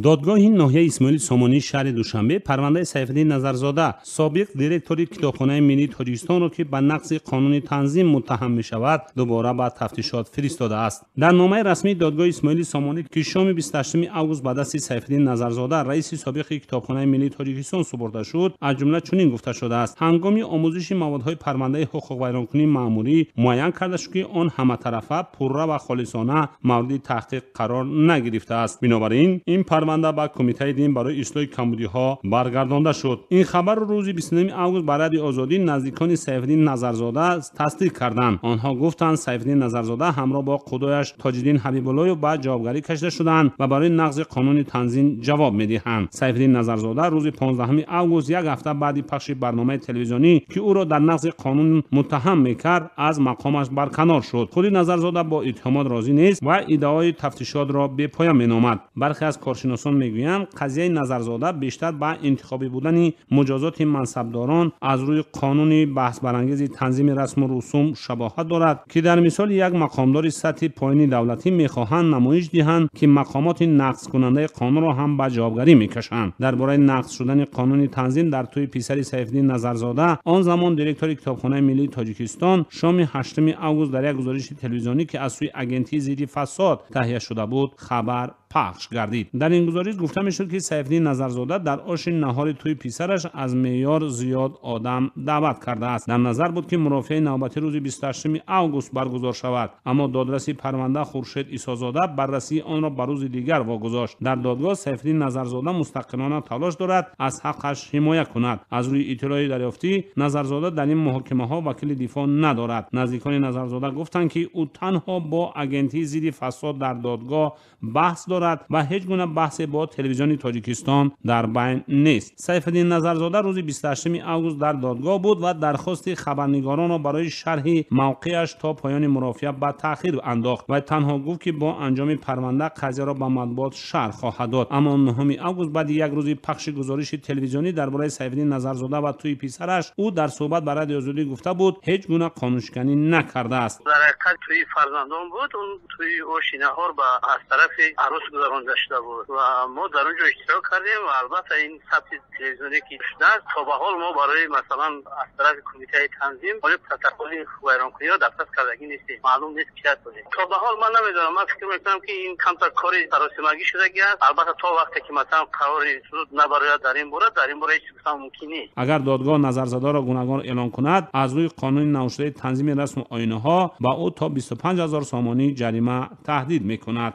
Додгоҳи ноҳияи Исмоили Сомонии шаҳри Душанбе парвандаи Сайфиддин Назарзода, собиқ директори Китобхонаи миллии Тоҷикистонро, ки ба нақзи қонуни танзим муттаҳам мешавад, дубора ба тафтишот фиристодааст. Дар номаи расмии додгоҳи Исмоили Сомонӣ, ки шоми 28 август ба дасти Сайфиддин Назарзода, раиси собиқи Китобхонаи миллии Тоҷикистон, супурда шуд, аз ҷумла чунин гуфта шудааст: ҳангоми омӯзиши маводҳои парвандаи ҳуқуқвайронкунии маъмурӣ муайян карда шуд, ки он ҳаматарафа, пурра ва холисона мавриди таҳқиқ қарор нагирифтааст. Бинобар ин, ин парванда ба Кумитаи дин барои ислоҳи камбудиҳо баргардонда шуд. Ин хабарро рӯзи 29 август ба Радиои Озодӣ наздикони Сайфиддин Назарзода тасдиқ карданд. Онҳо гуфтанд, Сайфиддин Назарзода ҳамроҳ бо қудояш Тоҷиддин Ҳабибуллоев ба ҷавобгарӣ кашида шуданд ва барои нақзи қонуни танзим ҷавоб медиҳанд. Сайфиддин Назарзода рӯзи 15 август, як ҳафта баъди пахши барномаи телевизионӣ, ки ӯро дар нақзи қонун муттаҳам мекард, аз мақомаш барканор шуд. Худи Назарзода бо иттиҳомот розӣ нест ва иддаои тафтишотро бепоя меномад. Бархе аз коршиносон мегӯянд, қазияи Назарзода бештар ба интихобӣ будани муҷозоти мансабдорон аз рӯи қонуни баҳсбарангези танзими расму русум шабоҳат дорад, ки дар мисоли як мақомдори сатҳи поёни давлатӣ мехоҳанд намоиш диҳанд, ки мақомоти нақзкунандаи қонунро ҳам ба ҷавобгарӣ мекашанд. Дар бораи нақз шудани қонуни танзим дар тӯи писари Сайфиддин Назарзода, он замон директори Китобхонаи миллии Тоҷикистон, шоми 8 август дар як гузориши телевизионӣ, ки аз сӯи Агентии зидди фасод таҳия шуда буд, хабар пахш гардид. Дар ин гузориш гуфта мешуд, ки Сайфиддин Назарзода дар оши наҳори тӯи писараш аз меъёр зиёд одам даъват кардааст. Дар назар буд, ки мурофиаи навбатӣ рӯзи 28 август баргузор шавад, аммо додраси парванда Хуршед Исозода баррасии онро ба рӯзи дигар вогузошт. Дар додгоҳ Сайфиддин Назарзода мустақилона талош дорад аз ҳаққаш ҳимоя кунад. Аз рӯи иттилои дарёфтӣ, Назарзода дар ин муҳокимаҳо вакили дифоъ надорад. Наздикони Назарзода гуфтанд, ки ӯ танҳо бо Агентии зидди фасод дар додгоҳ баҳс дорад ва ҳеҷ гуна баҳсе бо Телевизиони Тоҷикистон дар байн нест. Сайфиддин Назарзода рӯзи 28 август дар додгоҳ буд ва дархости хабарнигоронро барои шарҳи мавқеаш то поёни мурофиа ба таъхир андохт ва танҳо гуфт, ки бо анҷоми парванда қазияро ба матбуот шарҳ хоҳад дод. Аммо 9 август, баъди як рӯзи пахши гузориши телевизионӣ дар бораи Сайфиддин Назарзода ва тӯи писараш, ӯ дар суҳбат ба Радиои Озодӣ гуфта буд, ҳеҷ гуна қонуншиканӣ накардааст. Дар ҳақиқат, тӯи фарзандон буд. Он тӯи оши наҳор ба аз тарафи арӯс гузаронда шуда буд ва мо дар он ҷо иштирок кардем. Ва албатта, ин сабти телевизионӣ ки шудааст, то ба ҳол мо барои, масалан, аз тарафи Кумитаи танзим оли протоколи вайронкуниро дастрас кардагӣ нестем. Маълум нест, ки аст. То ба ҳол ман намедонам. Ман фикр мекунам, ки ин камтар кори саросимагӣ шудагӣ аст. Албатта, то вақте ки, масалан, қарори суд набарояд дар ин бора ҳеҷ гуфтан мумкин нест. Агар додгоҳ Назарзодаро гунаҳгор эълон кунад, аз рӯи қонуни навшудаи танзими расму оинаҳо ба ӯ то 25 000 сомонӣ ҷарима таҳдид мекунад.